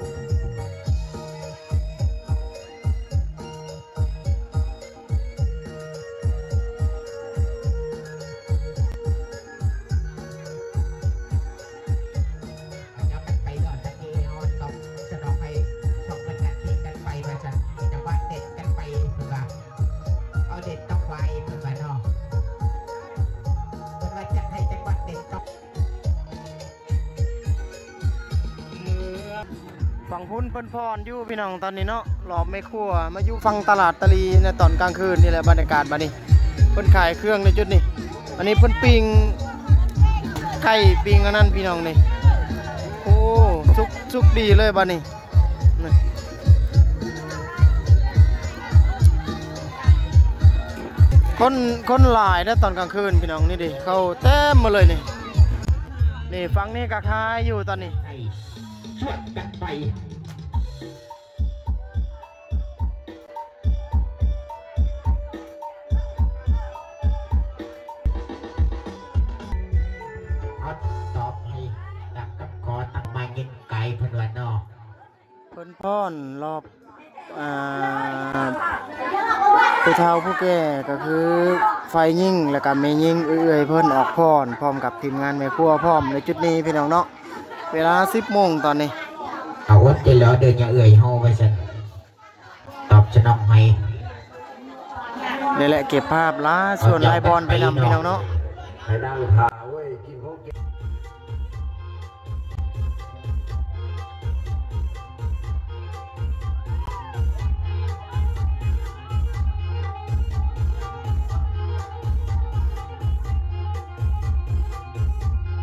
ເອົາກັນໄປດອກຕະເກ ເອົາດອກສະດອກໄຟ ສອງຄົນນະ ຂີ່ກັນໄປວ່າຊັ້ນ ຈັງຫວະເດັດກັນໄປ ເພິ່ນວ່າ ເອົາເດັດດອກໄຟ ເພິ່ນວ່າເນາະ ເພິ່ນວ່າຈັດໃຫ້ຈັງຫວະເດັດດອກ. ຝັ່ງພຸ້ນເພິ່ນຜ່ອນຢູ່ ພີ່ນ້ອງ ຕອນນີ້ເນາະ ລອບແມ່ຄົວ ມາຢູ່ຝັ່ງຕະຫຼາດຕະຫຼີໃນຕອນກາງຄືນນີ້ແຫຼະ ບັນຍາກາດບັດນີ້ ເພິ່ນຂາຍເຄື່ອງໃນຈຸດນີ້. ອັນນີ້ເພິ່ນປີ້ງໄກ່ ປີ້ງອັນນັ້ນ ພີ່ນ້ອງນີ້. ໂອ້ ສຸກ ສຸກດີເລີຍບັດນີ້. ຄົນ ຄົນຫຼາຍເດ້ຕອນກາງຄືນ ພີ່ນ້ອງ. ນີ້ເດ້ ເຂົ້າເຕັມໝົດເລີຍນີ້. ນີ້ ຝັ່ງນີ້ກໍຂາຍຢູ່ຕອນນີ້ ສວດກັນໄປ. ເອົາ ຕອບໃຫ້ ຕັກກັບຂໍ ຕັກມາຍິງໄກ ເພິ່ນວ່າເນາະ. ເພິ່ນຟ້ອນລອບ ອ່າ ຜູ້ເຖົ້າຜູ້ແກ່ ກໍຄືຝ່າຍຍິງ ແລ້ວກໍແມ່ຍິງ ເອື້ອຍເພິ່ນອອກຟ້ອນ ພ້ອມກັບທີມງານແມ່ຄົວພ້ອມ ໃນຈຸດນີ້ ພີ່ນ້ອງເນາະ. ເວລາສິບໂມງຕອນນີ້. ເອົາ ອົດໃຈລໍເດີ ຍາເອື້ອຍເຮົາ ວ່າຊັ້ນ. ຕອບສະໜອງໃຫ້. ນີ້ແຫຼະ ເກັບພາບຫຼາຍສ່ວນຫຼາຍບ່ອນໄປນຳ ພີ່ນ້ອງເນາະ. ໃຫ້ນັ່ງຖ້າເວີຍ ກິນຂອງກິນ.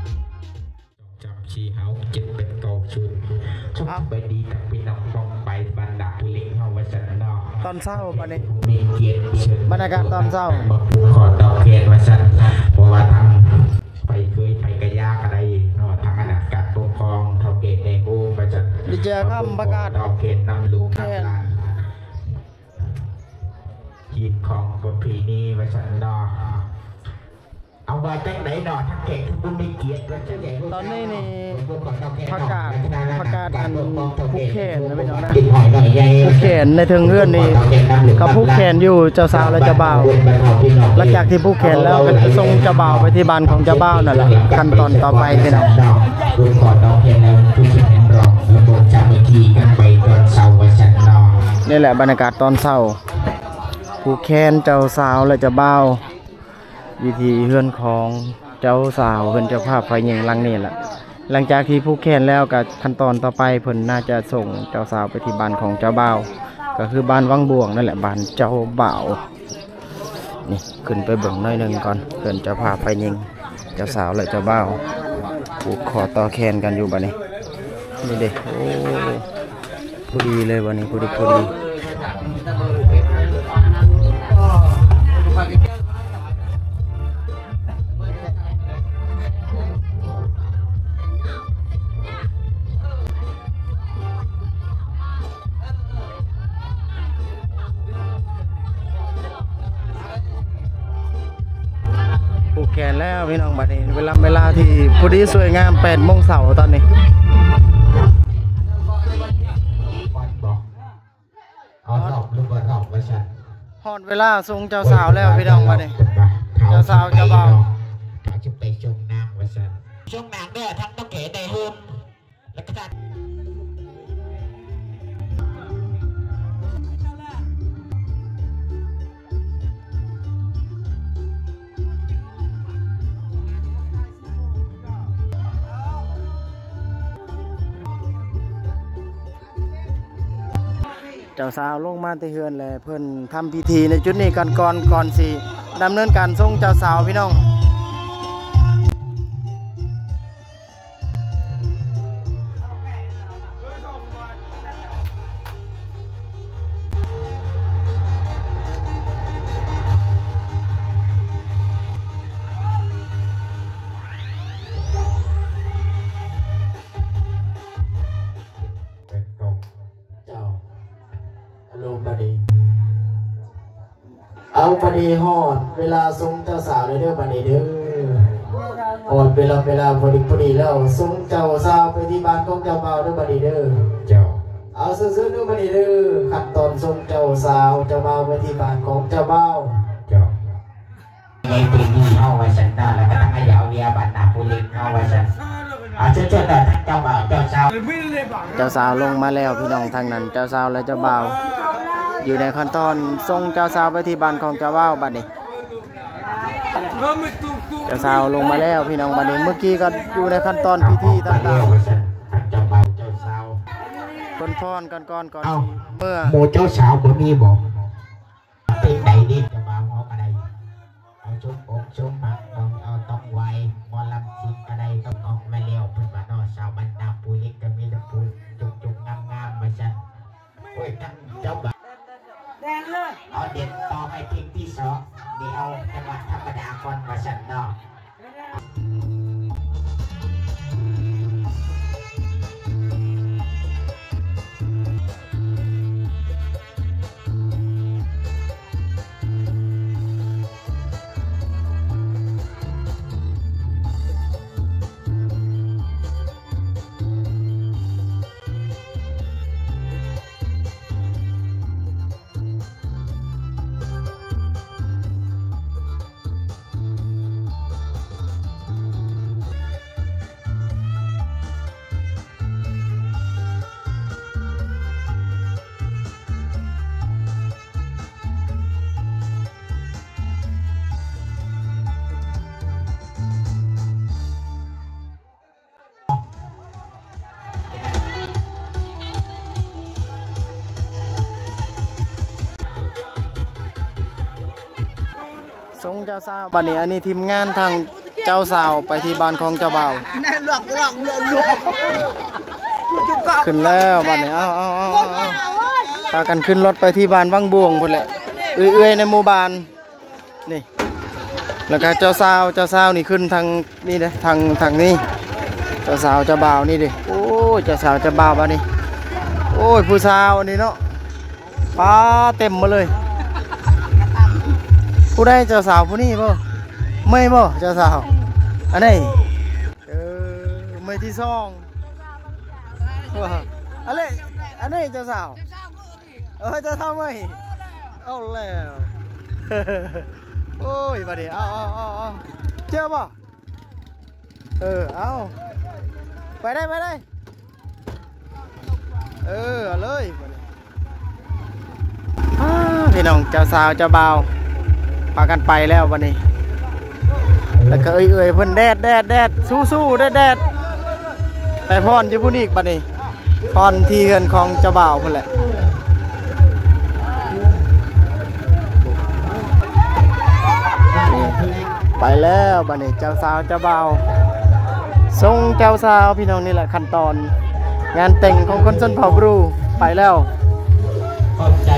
ສອງ ສາມ ສີ່ ຫ້າ ຫົກ ເຈັດ ແປດ ເກົ້າ ສູນ. ສະບາຍດີທັງພີ່ນ້ອງປ້ອງປາຍບັນດາຜູ້ເລັກເຮົາວ່າຊັ້ນເນາະ. ຕອນເຊົ້າບັດນີ້ ມີກຽດເຊີນ ບັນຍາກາດຕອນເຊົ້າ ມາຜູກຄໍຕໍ່ແຂນວ່າຊັ້ນ ເພາະວ່າທາງໄປເຄີຍໄປກະຢາກະໄດ້ເນາະ ທາງຄະນະການປົກຄອງ ເຖົ້າແກ່ແມ່ໂຮມວ່າຊັ້ນ ດີເຈ ຄຳ ປະກາດຕໍ່ແຂນນຳລູກນຳຫຼານ ຮີດຄອງປະເພນີວ່າຊັ້ນເນາະ. ເອົາວ່າຈັ່ງໃດເນາະ ທັງແຂກຜູ້ມີກຽດວ່າຈັ່ງໃດ. ຕອນນີ້ນີ້ ປະກາດ ປະກາດອັນຜູກແຂນນະພີ່ນ້ອງນະ ຜູກແຂນໃນເທິງເຮືອນນີ້ ເຂົາຜູກແຂນຢູ່ເຈົ້າສາວ ແລະ ເຈົ້າບ່າວ. ຫຼັງຈາກທີ່ຜູກແຂນແລ້ວ ກໍຈະສົ່ງເຈົ້າບ່າວໄປທີ່ບ້ານຂອງເຈົ້າບ່າວນັ້ນແຫຼະ. ຂັ້ນຕອນຕໍ່ໄປພີ່ນ້ອງ ຜູກແຂນແລ້ວຄືຊິແມ່ນລອງລະບົບສາມັກຄີກັນໄປຕອນເຊົ້າວ່າຊັ້ນເນາະ. ນີ້ແຫຼະບັນຍາກາດຕອນເຊົ້າ ຜູກແຂນເຈົ້າສາວ ແລະ ເຈົ້າບ່າວ. ວິທີເຮືອນຂອງເຈົ້າສາວ ເຮືອນເຈົ້າພາບຝ່າຍຍິງຫຼັງນີ້ລະ. ຫຼັງຈາກທີ່ຜູກແຂນແລ້ວ ກະຂັ້ນຕອນຕໍ່ໄປເພິ່ນໜ້າຈະສົ່ງເຈົ້າສາວໄປທີ່ບ້ານຂອງເຈົ້າບ່າວ ກະຄືບ້ານວັງບວງນັ້ນແຫຼະ ບ້ານເຈົ້າບ່າວ. ນີ້ ຂຶ້ນໄປເບິ່ງໜ້ອຍໜຶ່ງກ່ອນ ເຮືອນເຈົ້າພາບຝ່າຍຍິງ ເຈົ້າສາວ ແລະ ເຈົ້າບ່າວ ຜູກຄໍຕໍ່ແຂນກັນຢູ່ບັດນີ້. ນີ້ເດ້ ໂອ້ ພໍດີເລີຍບັດນີ້ ພໍດີ ພໍດີ. ຜູກ ແຂນແລ້ວພີ່ນ້ອງ ບັດນີ້ເວລາ ເວລາທີ່ພໍດີສວຍງາມ ແປດໂມງເຊົ້າຕອນນີ້. ຮອດບໍ່? ເອົານອກຫຼືບໍ່ນອກວ່າຊັ້ນ. ຮອດເວລາສົ່ງເຈົ້າສາວແລ້ວພີ່ນ້ອງ ບັດນີ້ ເຈົ້າສາວເຈົ້າບ່າວ ເຂົາຈະໄປສົ່ງນາງວ່າຊັ້ນ. ສົ່ງນາງເດີ ທັງນ້ອງເຂໄດ້ໂຮມ ແລ້ວກໍ ເຈົ້າສາວລົງມາແຕ່ເຮືອນ ແລະ ເພິ່ນທຳພິທີໃນຈຸດນີ້ກັນກ່ອນ ກ່ອນຊິດຳເນີນການສົ່ງເຈົ້າສາວພີ່ນ້ອງ. ເຈົ້າ ອາລົມບາດນີ້ ເອົາ ບາດນີ້ຮອດເວລາສົ່ງເຈົ້າສາວແລ້ວເດີ ບາດນີ້ເດີ. ຮອດເວລາ ເວລາພໍດີ ພໍດີແລ້ວ ສົ່ງເຈົ້າສາວໄປທີ່ບ້ານຂອງເຈົ້າບ່າວເດີ ບາດນີ້ເດີ. ເຈົ້າ ເອົາ ເຊີນໆ ເດີ ບາດນີ້ເດີ. ຂັ້ນຕອນສົ່ງເຈົ້າສາວເຈົ້າບ່າວໄປທີ່ບ້ານຂອງເຈົ້າບ່າວ. ເຈົ້າ ໃນປີນີ້ເຮົາວ່າຊັ້ນເນາະ ແລ້ວກໍທັງອາຍາວເວຍບັນນາຜູ້ເລັກເຮົາວ່າຊັ້ນ. ເອົາ ເຊີນໆ ເດີ ທັງເຈົ້າບ່າວເຈົ້າສາວ. ເຈົ້າສາວລົງມາແລ້ວພີ່ນ້ອງ ທາງນັ້ນເຈົ້າສາວ ແລະ ເຈົ້າບ່າວ ຢູ່ໃນຂັ້ນຕອນສົ່ງເຈົ້າສາວໄປທີ່ບ້ານຂອງເຈົ້າບ່າວບັດນີ້. ເຈົ້າສາວລົງມາແລ້ວພີ່ນ້ອງ ບັດນີ້ ເມື່ອກີ້ກໍຢູ່ໃນຂັ້ນຕອນພິທີຕ່າງໆ ວ່າຊັ້ນ. ທາງເຈົ້າບ່າວເຈົ້າສາວ ເພິ່ນຟ້ອນກັນກ່ອນ ກ່ອນ ເອົ້າ ຊິເມືອ. ໝູ່ເຈົ້າສາວບໍ່ມີບໍ່? ເປັນໃດເດ້ ເຈົ້າບ່າວເຮົາກໍໄດ້ ເອົາສົມອົກສົມມັກ ເອົາຕ້ອງໄຫວ້ ໝໍລຳຊິງກໍໄດ້ ຕ້ອງອອກມາແລ້ວ ເພິ່ນວ່າເນາະ. ສາວບັນນາພູເລັກກໍມີແຕ່ຜູ້ຈຸກໆງາມໆ ວ່າຊັ້ນ. ໂອ້ຍ ທັງເຈົ້າບ່າວ ເອົາເດັດຕໍ່ໄປເພງທີສອງ ດຽວເອົາຈັງຫວະທຳມະດາກ່ອນ ວ່າຊັ້ນເນາະ. ສົ່ງເຈົ້າສາວ ບັດນີ້ ອັນນີ້ທີມງານທາງເຈົ້າສາວໄປທີ່ບ້ານຂອງເຈົ້າບ່າວ. ຂຶ້ນແລ້ວບັດນີ້ ເອົາ ເອົາ ເອົາ ເອົາ ພາກັນຂຶ້ນລົດໄປທີ່ບ້ານວັງບວງພຸ້ນແຫຼະ ເອື້ອຍໆໃນໝູ່ບ້ານ. ນີ້ ແລ້ວກໍເຈົ້າສາວ ເຈົ້າສາວນີ້ຂຶ້ນທາງນີ້ເດ້ ທາງ ທາງນີ້ ເຈົ້າສາວເຈົ້າບ່າວນີ້ເດ້. ໂອ້ຍ ເຈົ້າສາວເຈົ້າບ່າວບັດນີ້ ໂອ້ຍ ຜູ້ສາວອັນນີ້ເນາະ ປາ ເຕັມໝົດເລີຍ. ຜູ້ໃດເຈົ້າສາວຜູ້ນີ້ບໍ່? ເມຍບໍ່ເຈົ້າສາວ? ອັນນີ້ ເອີ ເມຍທີສອງ ອັນນີ້ ອັນນີ້ເຈົ້າສາວ. ເອີ ເຈົ້າສາວໃໝ່ ເອົາແລ້ວ ໂອ້ຍ ບັດນີ້ ເອົາ ເອົາ ເອົາ ເອົາ ເຈີບໍ່? ເອີ ເອົາ ໄປໄດ້ ໄປໄດ້ ເອີ ເອົາເລີຍ ບັດນີ້ ອ້າ ພີ່ນ້ອງ ເຈົ້າສາວເຈົ້າບ່າວ ພາກັນໄປແລ້ວບັດນີ້ ແລ້ວກໍເອື້ອຍໆເພິ່ນ ແດດ ແດດ ແດດ ສູ້ໆ ແດດ ແດດ ໄປຟ້ອນຢູ່ພຸ້ນອີກບັດນີ້ ຟ້ອນທີ່ເຮືອນຂອງເຈົ້າບ່າວພຸ້ນແຫຼະ. ໄປແລ້ວບັດນີ້ ເຈົ້າສາວເຈົ້າບ່າວ ສົ່ງເຈົ້າສາວ ພີ່ນ້ອງ ນີ້ແຫຼະຂັ້ນຕອນງານແຕ່ງຂອງຄົນຊົນເຜົ່າບຣູ ໄປແລ້ວ ຂອບໃຈ.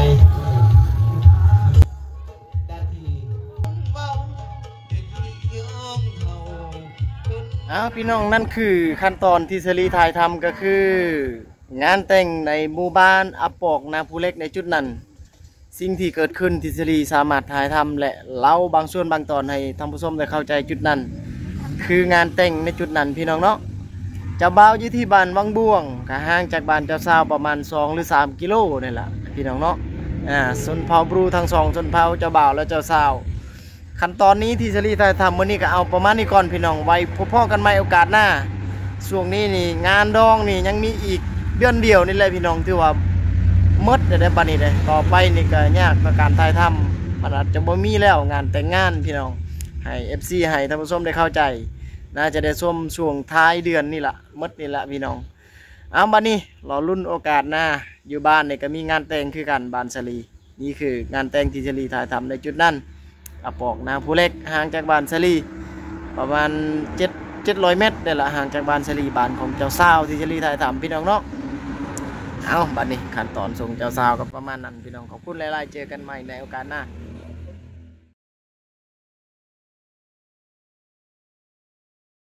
ອ້າວ ພີ່ນ້ອງ ນັ້ນຄືຂັ້ນຕອນທີ່ສາລີຖ່າຍທຳ ກໍຄືງານແຕ່ງໃນໝູ່ບ້ານອາປອກນາພູເລັກໃນຈຸດນັ້ນ. ສິ່ງທີ່ເກີດຂຶ້ນທີ່ສາລີສາມາດຖ່າຍທຳ ແລະ ເລົ່າບາງສ່ວນບາງຕອນໃຫ້ທ່ານຜູ້ຊົມໄດ້ເຂົ້າໃຈຈຸດນັ້ນ ຄືງານແຕ່ງໃນຈຸດນັ້ນພີ່ນ້ອງເນາະ. ເຈົ້າບ່າວຢູ່ທີ່ບ້ານວັງບວງ ກໍຫ່າງຈາກບ້ານເຈົ້າສາວປະມານສອງຫຼືສາມກິໂລນີ້ແຫຼະພີ່ນ້ອງເນາະ. ອ່າ ຊົນເຜົ່າບຣູທັງສອງຊົນເຜົ່າ ເຈົ້າບ່າວ ແລະ ເຈົ້າສາວ. ຂັ້ນຕອນນີ້ທີ່ສາລີຖ່າຍທຳມື້ນີ້ກໍເອົາປະມານນີ້ກ່ອນພີ່ນ້ອງ ໄວ້ພົບພໍ້ກັນໃໝ່ໂອກາດໜ້າ. ຊ່ວງນີ້ນີ້ງານດອງນີ້ຍັງມີອີກເດືອນດຽວນີ້ແຫຼະພີ່ນ້ອງ ຖືວ່າໝົດແລ້ວເດ້ບັດນີ້ເດ້. ຕໍ່ໄປນີ້ກໍຍາກຕໍ່ການຖ່າຍທຳ ມັນອາດຈະບໍ່ມີແລ້ວງານແຕ່ງງານພີ່ນ້ອງ ໃຫ້ເອັຟຊີ ໃຫ້ທ່ານຜູ້ຊົມໄດ້ເຂົ້າໃຈ ໜ້າຈະໄດ້ຊົມຊ່ວງທ້າຍເດືອນນີ້ລະ ໝົດນີ້ລະພີ່ນ້ອງ. ເອົາ ບັດນີ້ລໍລຸ້ນໂອກາດໜ້າ. ຢູ່ບ້ານນີ້ກໍມີງານແຕ່ງຄືກັນ ບ້ານສາລີ. ນີ້ຄືງານແຕ່ງທີ່ສາລີຖ່າຍທຳໃນຈຸດນັ້ນ ອາປອກນາພູເຫຼັກ ຫ່າງຈາກບ້ານສາລີປະມານເຈັດ ເຈັດຮ້ອຍແມັດນີ້ລະ ຫ່າງຈາກບ້ານສາລີ ບ້ານຂອງເຈົ້າສາວທີ່ສາລີຖ່າຍທຳພີ່ນ້ອງເນາະ. ເອົາ ບັດນີ້ຂັ້ນຕອນສົ່ງເຈົ້າສາວກໍປະມານນັ້ນພີ່ນ້ອງ. ຂອບຄຸນຫຼາຍໆ ເຈີກັນໃໝ່ໃນໂອກາດໜ້າ.